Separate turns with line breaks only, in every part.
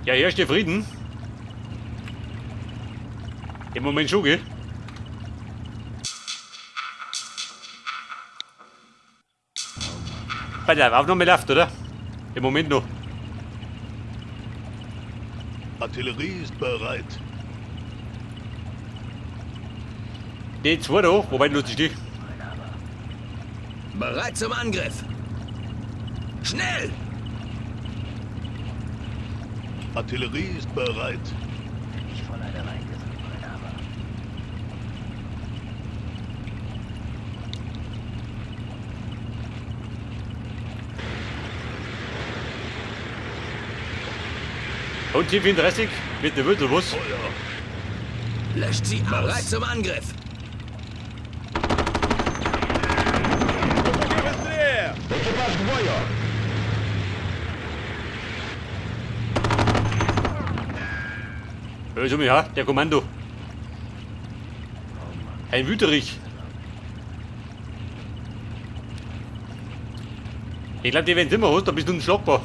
Ja, herrscht der Frieden. Im Moment schon, gell? Bei der Aufnahme läuft, oder? Im Moment noch.
Artillerie ist bereit.
Die zwei da, wobei lustig die.
Bereit zum Angriff. Schnell!
Artillerie ist bereit.
Und T34 mit der Würtel, was?
Feuer.
Löscht sie aus. Bereit zum Angriff.
Hör schon mal, ja, der Kommando. Ein Wüterich. Ich glaube, die werden immer hast, da bist du unschlagbar.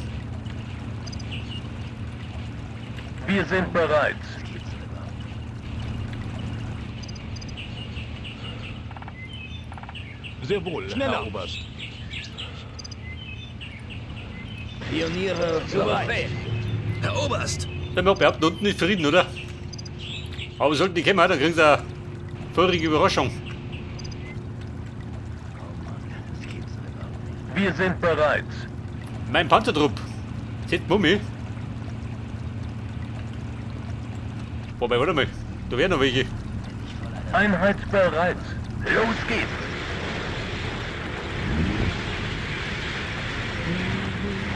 Wir sind bereit.
Sehr wohl,
Schneller.
Herr Oberst.
Pioniere
Zu Befehl. Herr Oberst!
Der mag behaupten, unten ist Frieden, oder? Aber sollten die kommen, dann kriegen sie eine feurige Überraschung.
Wir sind bereit.
Mein Panzertrupp. Seht Mummi. Wobei, warte mal. Da wären noch welche.
Einheit bereit. Los geht's.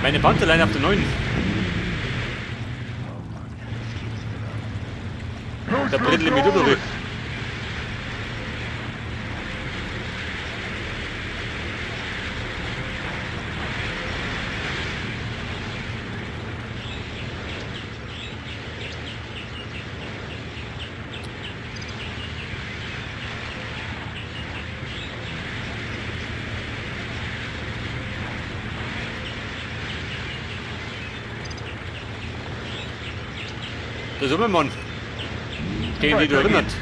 Meine Panzerleine auf der 9.
Los,
Da
los,
brittle ich mich
los.
durch. Da sind wir, Mann. Gegen die du
Weiter
erinnert.
geht's.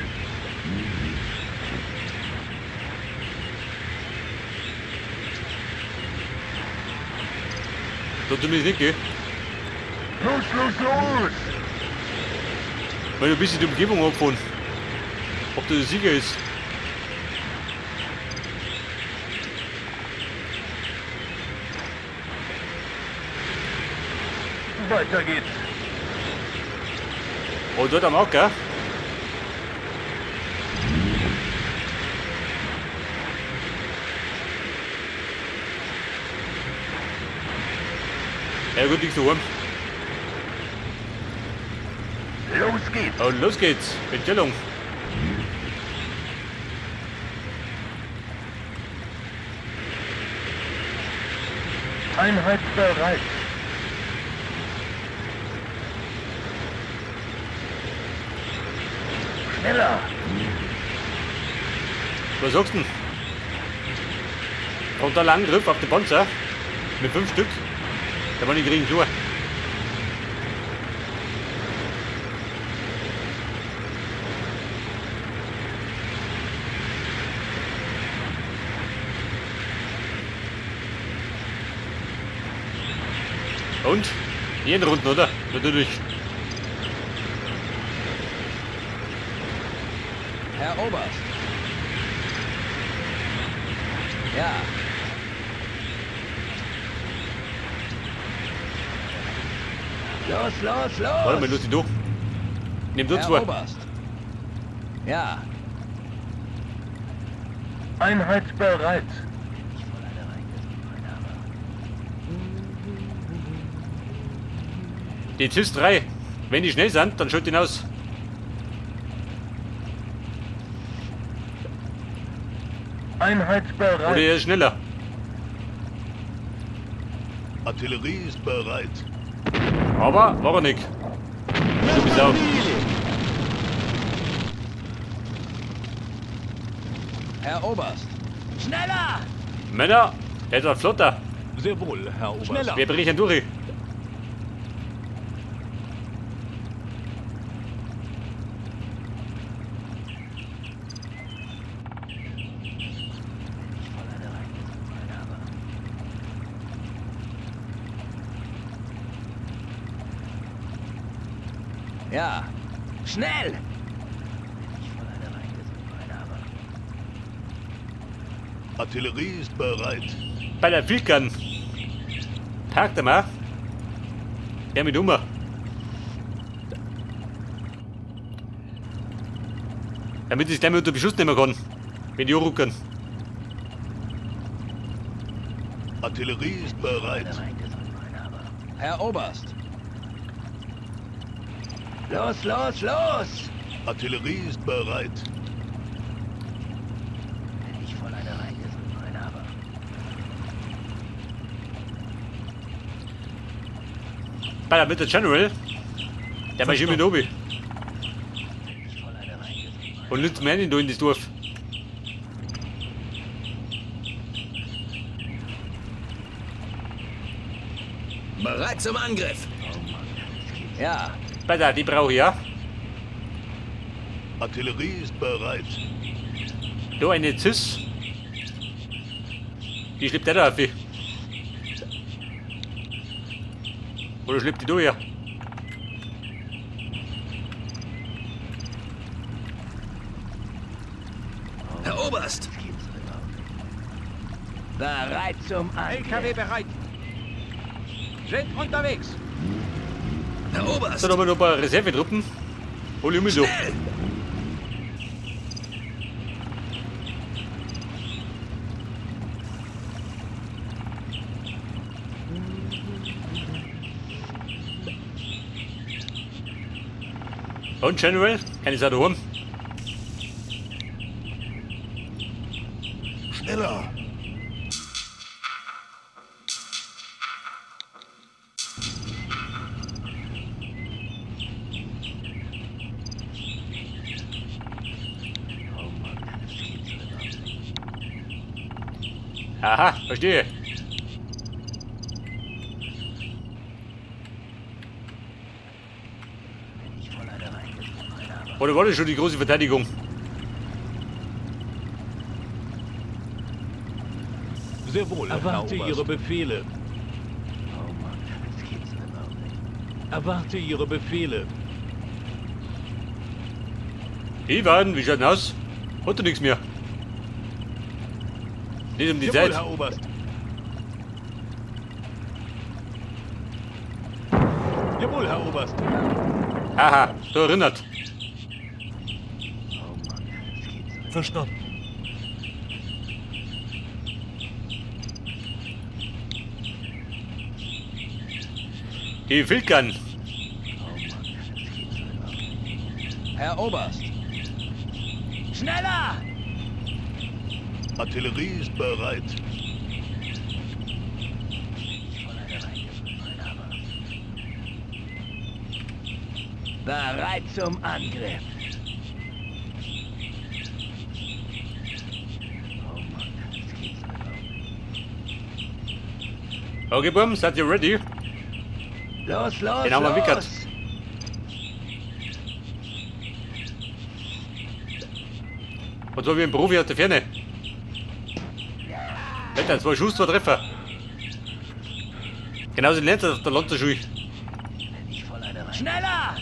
Da tut mir nicht, gell?
Los, los, los.
Weil du ein bisschen die Umgebung abgefahren. Ob das sicher ist.
Weiter geht's.
Oh, dort am auch, gell? Ja gut, nichts daheim.
Los geht's.
Und los geht's. Mit Stellung.
Einheit bereit. Schneller.
Was sagst du denn? Frontaler Angriff auf den Panzer. Mit 5 Stück. Da waren die kriegen nur. Und? Jeden Runden, oder? Natürlich.
Herr Oberst. Ja. Los, los, los!
Warte mal, los, du. Nimm du
Herr
zwei.
Oberst. Ja.
Einheit bereit.
Die CIS 3. Wenn die schnell sind, dann schalt ihn aus.
Einheit
Oder
bereit.
er ist schneller.
Artillerie ist bereit.
Aber war er nicht. Du bist auch.
Herr Oberst. Schneller!
Männer, der ist ein flotter.
Sehr wohl, Herr Oberst.
Schneller.
Wir brechen durch.
Ja. Schnell!
Artillerie ist bereit.
Bei der Filkern. Parkt er mal. Der mit um. Damit ich gleich mal unter Beschuss nehmen kann. Wenn die anrücken.
Artillerie ist bereit.
Herr Oberst. Los, los, los!
Artillerie ist bereit.
Bei der mit der General. Der marschiert mit oben. Und nützt mir nicht da in das Dorf.
Bereit zum Angriff. Ja.
Bei der, die brauche ich ja.
Artillerie ist bereit.
Da eine Zis. Die schleppt der da auf. Oder schleppt die da her?
Herr Oberst. Bereit zum Angriff.
LKW bereit. Sind unterwegs.
Herr Oberst.
Da haben wir noch ein paar Reservetruppen. Hol ich mich so.
Schnell!
Und General, kann ich auch daheim?
Schneller!
Aha, verstehe. Oder war das schon die große Verteidigung?
Sehr wohl,
Erwarte
Herr Oberst.
Ihre Befehle. Erwarte Ihre Befehle.
Ivan, wie schaut denn aus? Hat er nichts mehr. Nicht um die
Jawohl,
Zeit.
Herr Oberst. Jawohl, Herr Oberst.
Aha, so erinnert.
Verstanden.
Die Filkern.
Herr Oberst. Schneller!
Artillerie ist bereit.
Bereit zum Angriff.
Okay, Buben, seid ihr ready?
Los, los,
Den haben wir
los!
wickert. Und zwar wie ein Profi aus der Ferne. Alter, zwei Schuss, zwei Treffer. Genauso lernt er auf der Landschule.
Schneller!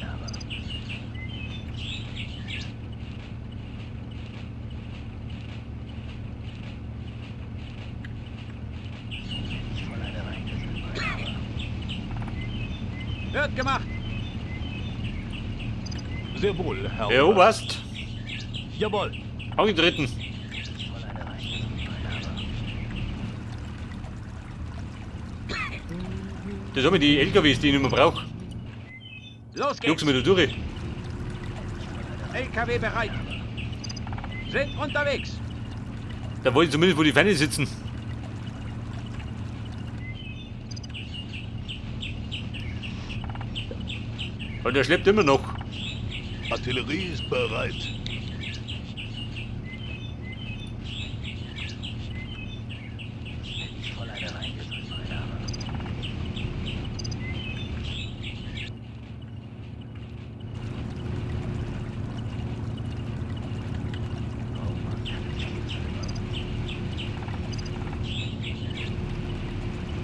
Wird gemacht.
Sehr wohl, Herr
Herr Oberst,
Jawohl.
angetreten. Das haben wir die LKWs, die ich nicht mehr brauche.
Los geht's.
Juck's mir da durch.
LKW bereit. Sind unterwegs.
Da wollte ich zumindest, wo die Feinde sitzen. Und der schleppt immer noch.
Artillerie ist bereit.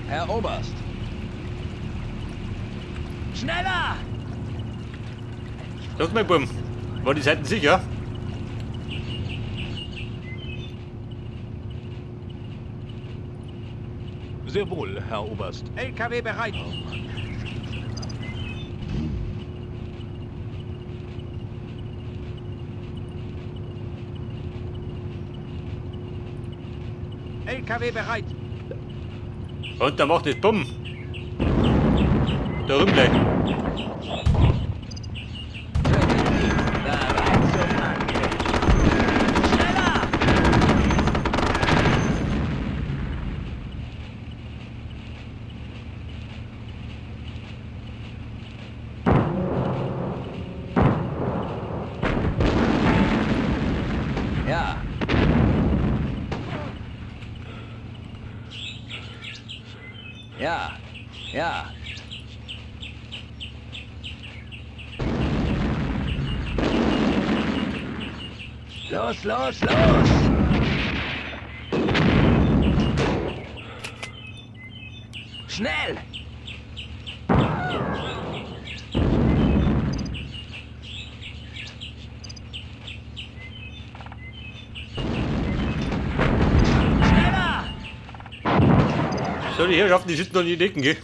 Herr Oberst. Schneller!
Sag mal, Buben, war die Seiten sicher?
Sehr wohl, Herr Oberst.
LKW bereit. LKW bereit.
Und da macht es Bumm. Da drüben gleich.
Tötet sie. Bereit zum Angriff. Schneller! Ja. Ja. Ja. Los, los, los! Schnell! Schneller!
So, die Herrschaften, die sitzen noch in die Decken, gell?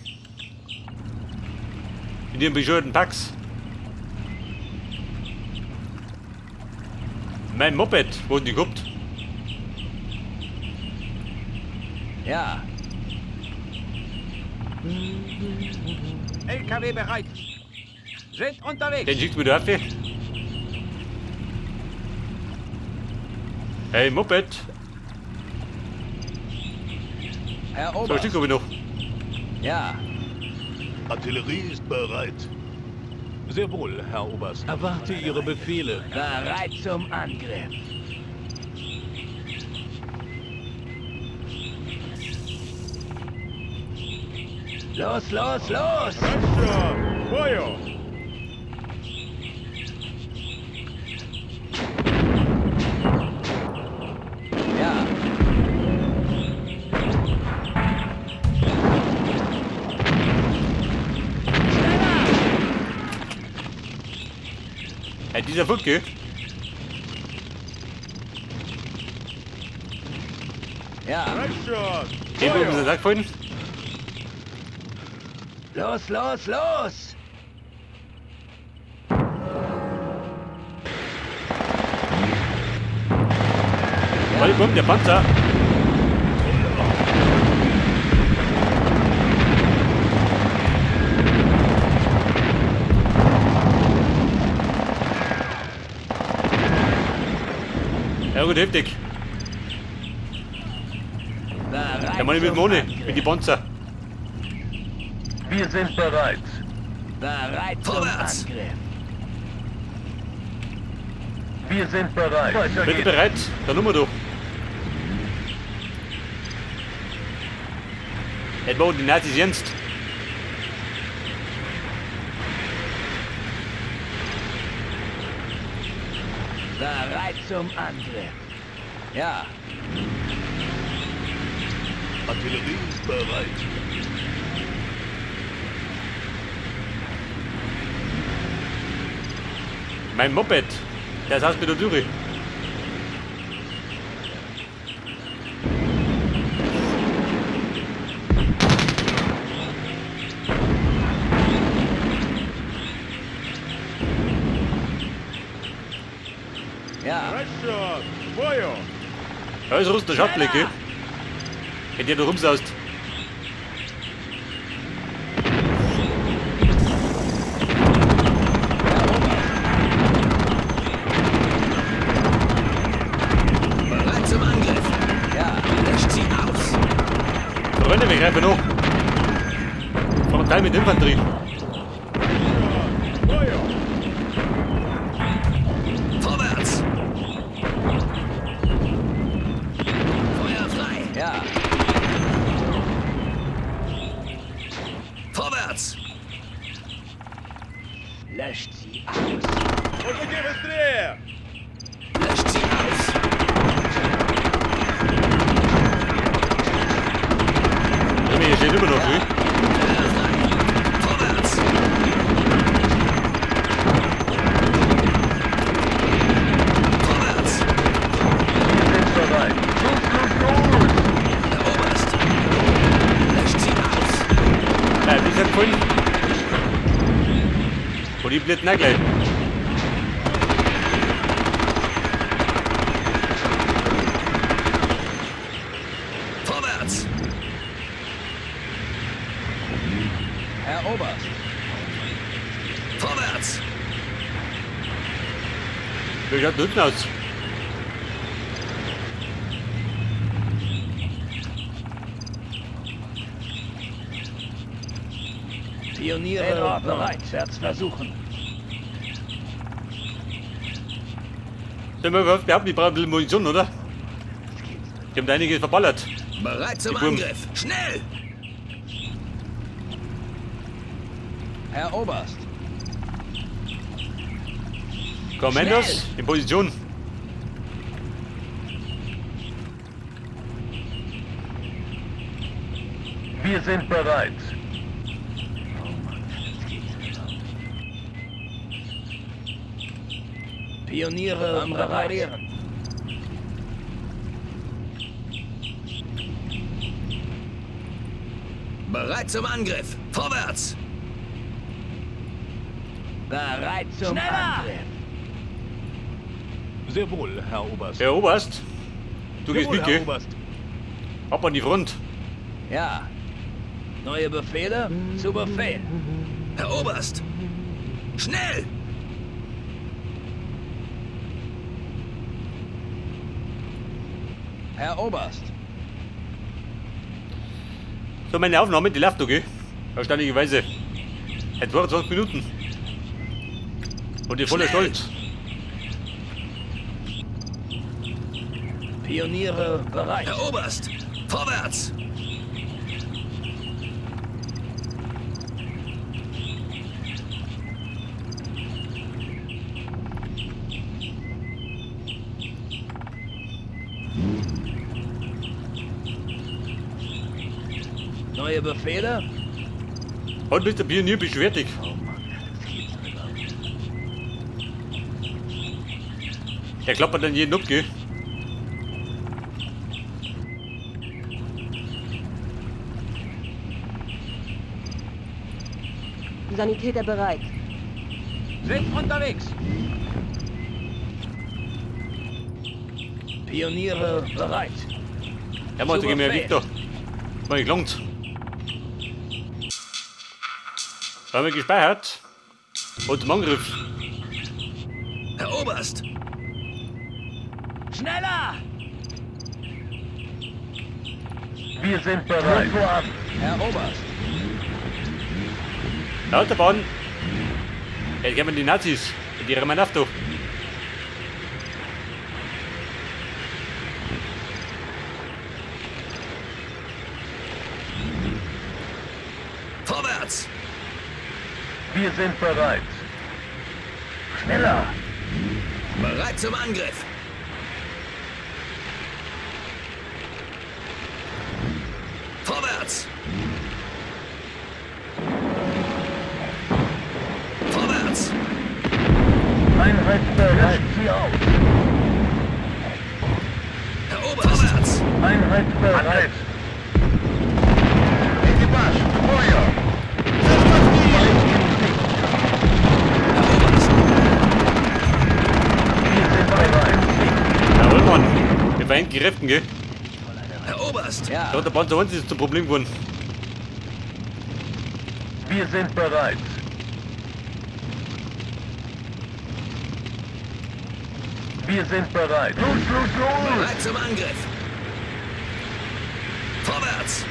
In ihren bescheuerten Packs. Mein Moped, wo die gehabt?
Ja.
LKW bereit. Sind unterwegs.
Den schickt mir der Affe. Hey, Moped.
Herr
So, ein
Oberst.
Stück habe ich noch.
Ja.
Artillerie ist bereit.
Sehr wohl, Herr Oberst. Erwarte Ihre Befehle.
Bereit zum Angriff. Los, los, los!
Feuer!
Ja.
Hey, dieser Fuck, gell?
Ja.
Den Buben ist der.
Los, los, los!
Warte, Buben, der Panzer. Ja gut, heftig. Ja, meine mit Mone, mit die Panzer.
Wir sind bereit.
Bereit zum
Vorwärts!
Angriff.
Wir sind bereit. Weiter
Bitte
geht's.
bereit, der Nummer du. Etwa die Nazis jetzt.
Bereit zum Angriff. Ja.
Artillerie ist bereit.
Mein Moped, der saß mit der Türe.
Ja.
Da ist Russen der Schattblick, gell? Wenn der da rumsaust.
Bereit zum Angriff.
Ja.
Löscht sie aus.
Freunde, wir greifen noch. Frontal mit Infanterie.
Vorwärts. Feuer frei.
Ja.
Vorwärts.
Löscht sie aus.
Löscht sie aus.
Hier steht immer noch, gell?
Feuer frei. Vorwärts.
abholen. Und die blitten auch gleich.
Vorwärts!
Herr Oberst.
Vorwärts!
Wie schaut denn unten aus?
Pioniere bereit. Werd's versuchen.
Sollen wir überhaupt behaupten, die brauchen ein bisschen Munition, oder? Die haben da einiges verballert.
Bereit zum
Die Buben.
Angriff! Schnell!
Herr Oberst.
Kommandos in Position.
Wir sind bereit.
Pioniere am Reparieren.
Bereit zum Angriff! Vorwärts!
Bereit zum Angriff.
Sehr wohl, Herr Oberst.
Herr Oberst, du gehst
Jawohl,
mit,
Herr
gell?
Oberst.
Ab an die Front.
Ja. Neue Befehle? Zu Befehl.
Herr Oberst! Schnell!
Herr Oberst.
So, meine Aufnahme, die läuft noch, gell? Erstaunlicherweise. Hat 22 Minuten. Und ihr voller
Schnell!
Stolz.
Pioniere bereit.
Herr Oberst! Vorwärts!
Neue Befehle?
Und bist der Pionier, bist du fertig. Der klappert dann jeden ab, gell?
Sanitäter bereit.
Sind unterwegs.
Pioniere bereit.
Ja, Mann, da gehen wir
Befehl.
weg da. Mal gelangt. Haben wir gespeichert. Und zum Angriff.
Herr Oberst!
Schneller!
Wir sind bereit.
Herr Oberst.
Die Autobahn. Jetzt kommen die Nazis. Die rammen auf da.
Vorwärts!
Wir sind bereit. Schneller.
Bereit zum Angriff! Vorwärts! Vorwärts!
Einheit bereit. Sie aus.
Herr Oberst! Vorwärts!
Einheit bereit. Equipage, Feuer.
Herr Oberst!
Wir sind bereit.
Jawohl, Mann. Wir vereinten Kräften, gell?
Herr Oberst!
Ja.
Der Panzer 1 ist zum Problem geworden.
Wir sind bereit. Wir sind bereit. Los, los, los!
Bereit zum Angriff! Vorwärts!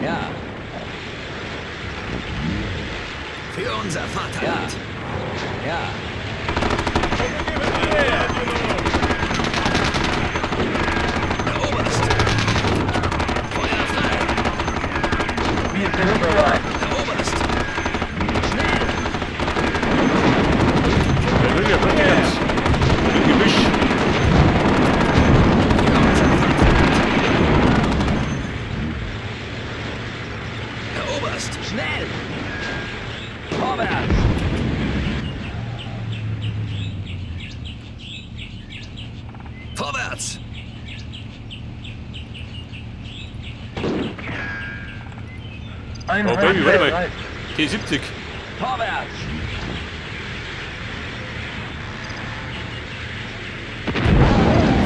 Ja.
Für unser Vaterland!
Ja.
Herr Oberst! Feuer frei!
Wir sind bereit.
Herr Oberst!
Schnell!
Der will ja wirklich ganz. Im Gebüsch.
Für unser Vaterland! Herr Oberst!
Schnell! Vorwärts!
Oh Baby, warte mal. T70.
Vorwärts!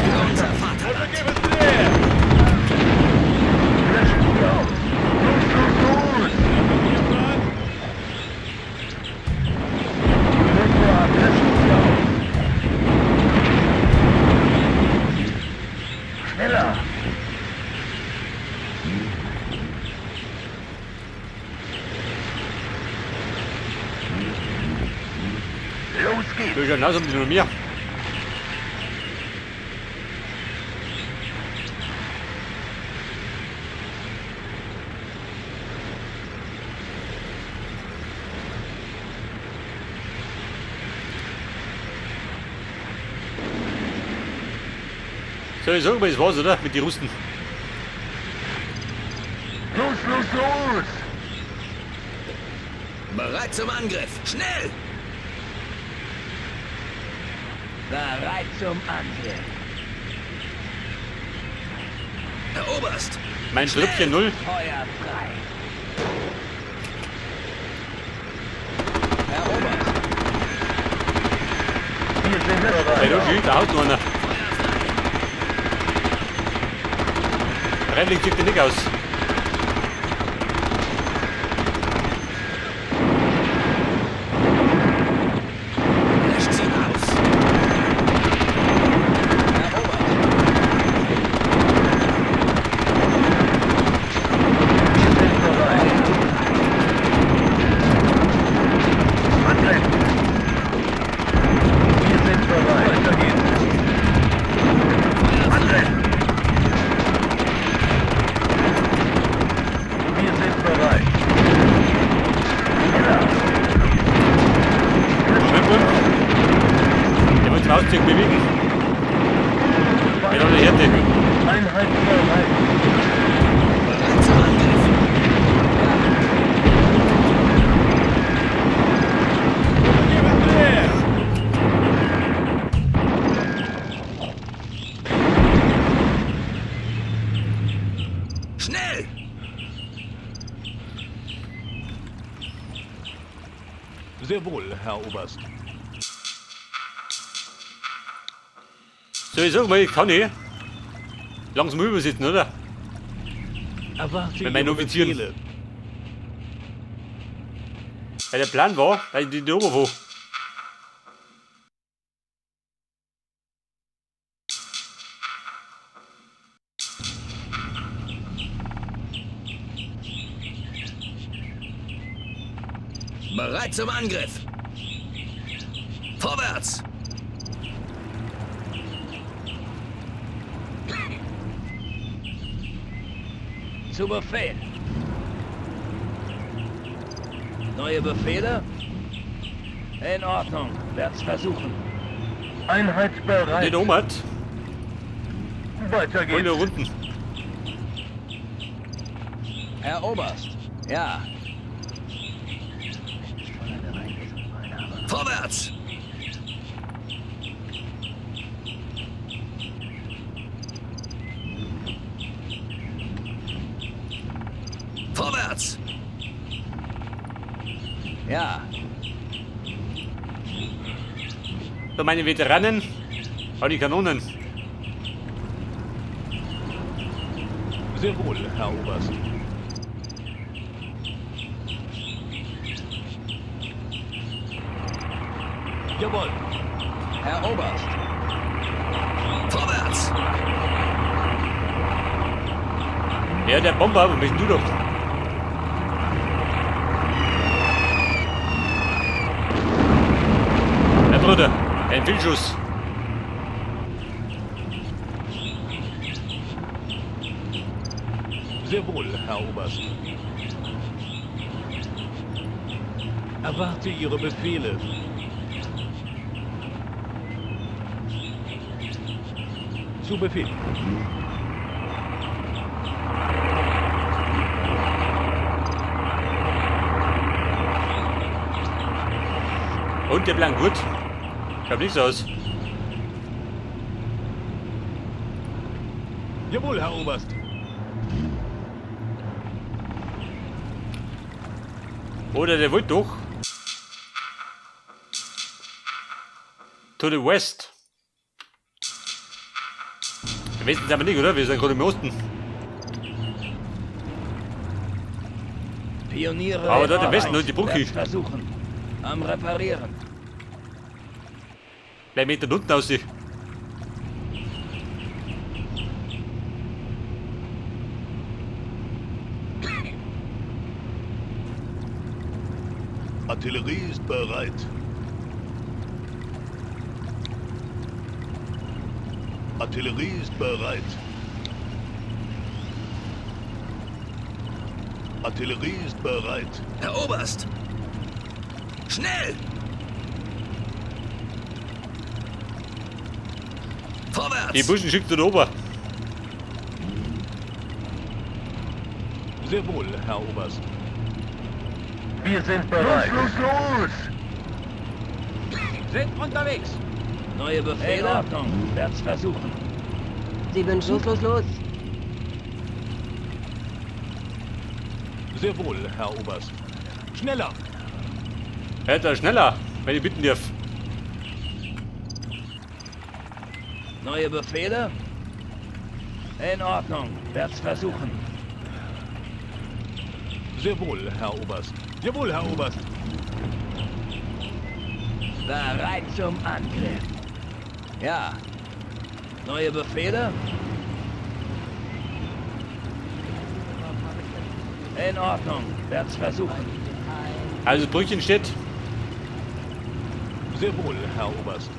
Für unser Vaterland.
Löschen sie aus! Los, los, los! Die Motor löschen sie aus! Schneller! Los geht's!
Du schon aus um die nur mir. Soll ich sagen, das war's, oder? Mit den Russen.
Los, los, los!
Bereit zum Angriff. Schnell!
Bereit zum Angriff.
Herr Oberst!
Mein Trüppchen null.
Feuer frei. Herr Oberst.
Wir sind bereit.
Hey, du, da haut noch einer. Freilich sieht der nicht aus.
Löscht sie aus!
Herr Oberst.
Wir sind bereit. Angriff! Wir sind bereit. Weiter geht's. Angriff! Wir sind bereit. Schneller!
Moment, Moment. Der muss zum Ausziehen bewegen. Mit aller Härte.
Einheit bereit.
Bereit zum Angriff! Schnell!
Sehr wohl, Herr Oberst.
So, ich sag mal, ich kann eh langsam übersitzen, oder?
Erwarte
Mit meinen
Ihre
Offizieren.
Befehle.
Weil der Plan war, dass ich die da oben war.
Bereit zum Angriff! Vorwärts!
Zu Befehl. Neue Befehle? In Ordnung. Werd's versuchen.
Einheit bereit.
Nicht oben hat.
Weiter
Hol
geht's.
nur unten.
Herr Oberst. Ja.
Vorwärts! Vorwärts!
Ja.
So, meine Veteranen. Hau die Kanonen.
Sehr wohl, Herr Oberst. Jawohl.
Herr Oberst.
Vorwärts!
Ja, der Bomber, wo bist du doch? Herr Bruder, ein Fehlschuss.
Sehr wohl, Herr Oberst. Erwarte Ihre Befehle. Zu Befehl.
Und der Plan gut. Schaut nichts aus.
Jawohl, Herr Oberst.
Oder der wollte doch. To the west. Im Westen sind wir nicht, oder? Wir sind gerade im Osten.
Pioniere.
Aber dort im
bereit.
Westen, nur die Brücke.
Werd's versuchen. Am Reparieren.
Gleich Meter unten aussieht.
Artillerie ist bereit. Artillerie ist bereit. Artillerie ist bereit.
Herr Oberst! Schnell! Vorwärts!
Die Burschen schickt du da oben.
Sehr wohl, Herr Oberst.
Wir sind bereit. Los, los, los!
Sind unterwegs.
Neue Befehle? In Ordnung. Werd's versuchen.
Sie wünschen? Los, los, los.
Sehr wohl, Herr Oberst. Schneller!
Alter, schneller, wenn ich bitten darf.
Neue Befehle? In Ordnung. Werd's versuchen.
Sehr wohl, Herr Oberst. Jawohl, Herr Oberst.
Bereit zum Angriff. Ja. Neue Befehle? In Ordnung. Werd's versuchen.
Also das Brückchen steht.
Sehr wohl, Herr Oberst.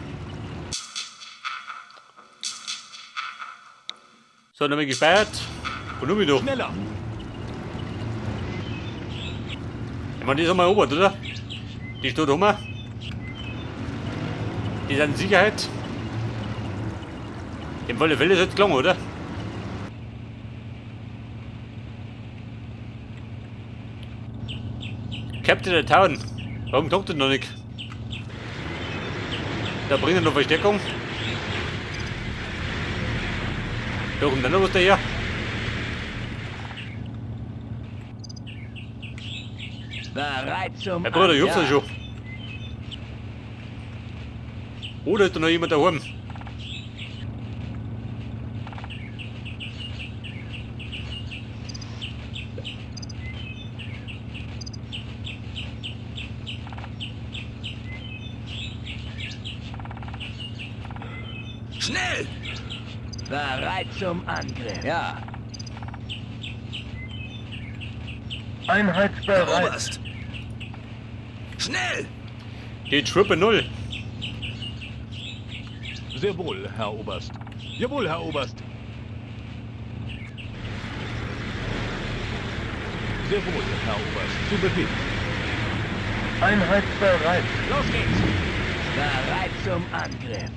So, nochmal gespeichert. Und nun wieder.
Schneller!
Ich meine, die ist einmal erobert, oder? Die steht rum. Die sind in Sicherheit. Im Falle Fälle ist jetzt gelangen, oder? Captain der Town. Warum kommt denn noch nicht? Da bringen wir noch Verstärkung. Da kommt dann noch was daher.
Bereit zum
Herr Bruder, ich hab's ja
Angriff.
schon. Oder ist da noch jemand daheim?
Schnell!
Bereit zum Angriff. Ja.
Einheit
Herr
bereit.
Oberst! Schnell!
Die Truppe 0.
Sehr wohl, Herr Oberst. Jawohl, Herr Oberst. Sehr wohl, Herr Oberst. Zu Befehl.
Einheit bereit.
Los geht's.
Bereit zum Angriff.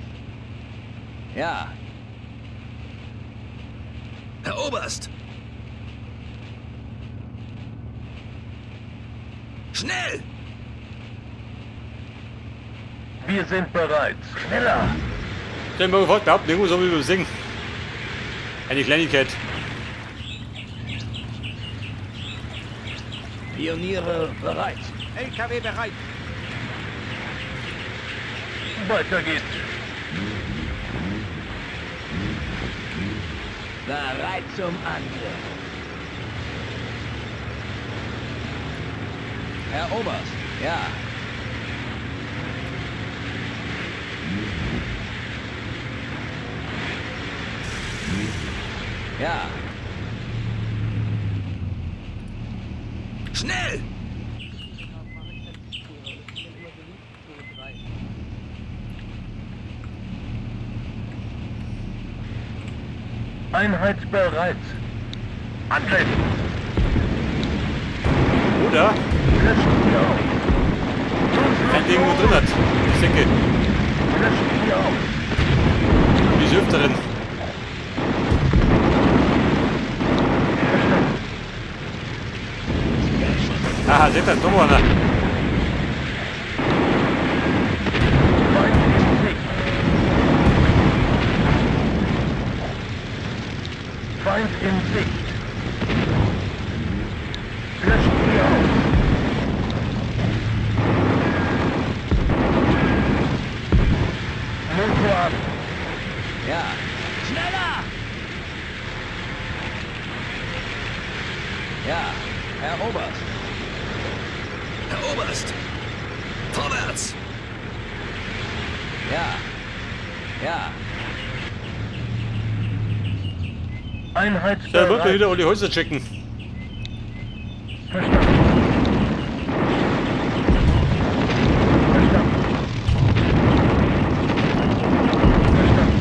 Ja.
Herr Oberst! Schnell!
Wir sind bereit. Schneller.
Stell mir vor, behaupten, irgendwo soll ich übersingen. Eine Kleinigkeit.
Pioniere bereit.
LKW bereit.
Weiter geht's.
Bereit zum Angriff. Herr Oberst, ja. Ja,
Schnell!
Einheit bereit. Angriff.
Oder?
Löschen Sie aus.
Wenn die irgendwo drin hat. Die Säcke.
Löschen Sie aus.
Die ist öfteren. Aha, seht ihr, da war einer.
Feind in Sicht. Feind in Sicht. Löschen Sie aus.
Ja, Herr Oberst.
Herr Oberst! Vorwärts!
Ja. Ja.
Einheit
So, ich wollte
bereit.
wieder alle Häuser checken.
Verstanden. Verstanden. Verstanden.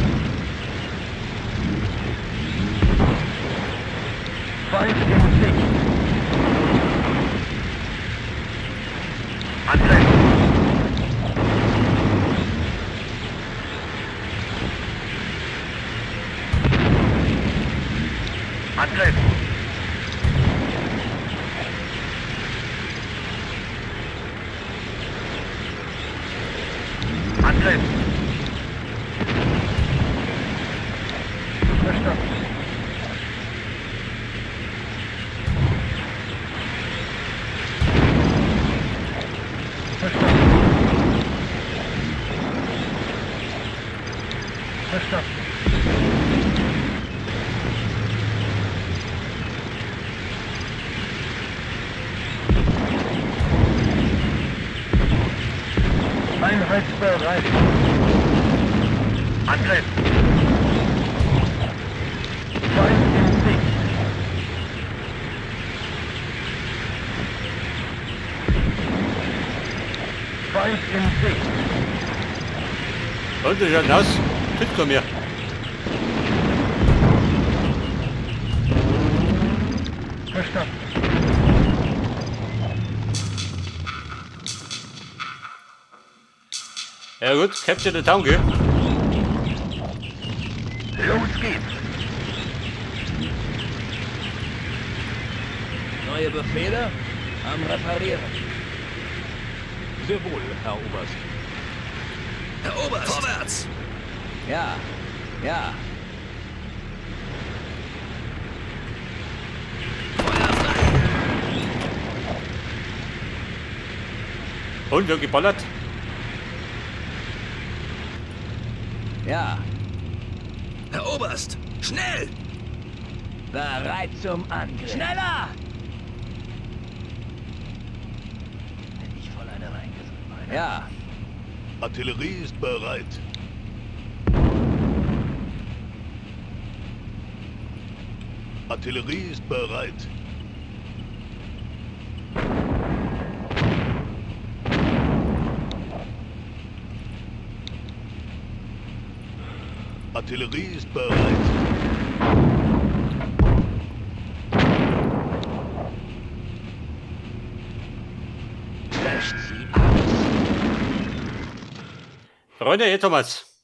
Feind in Sicht. Angriff. Angriff. Angriff. Verstanden. Verstanden. Verstanden. Einheit bereit. Angriff. Feind in Sicht. Feind in Sicht.
Und, das schaut aus. Tut keiner mehr.
Verstanden.
Ja gut, Capture the Town, gell?
Los geht's.
Neue Befehle? Am Reparieren.
Sehr wohl, Herr Oberst.
Herr Oberst! Vorwärts!
Ja. Ja.
Feuer frei!
Und, wir haben geballert.
Ja.
Herr Oberst! Schnell!
Bereit zum Angriff. Schneller! Bin ich voll eine reingesungen. Ja.
Artillerie ist bereit. Artillerie ist bereit. Artillerie ist bereit.
Löscht sie aus.
Freunde, eh, Thomas.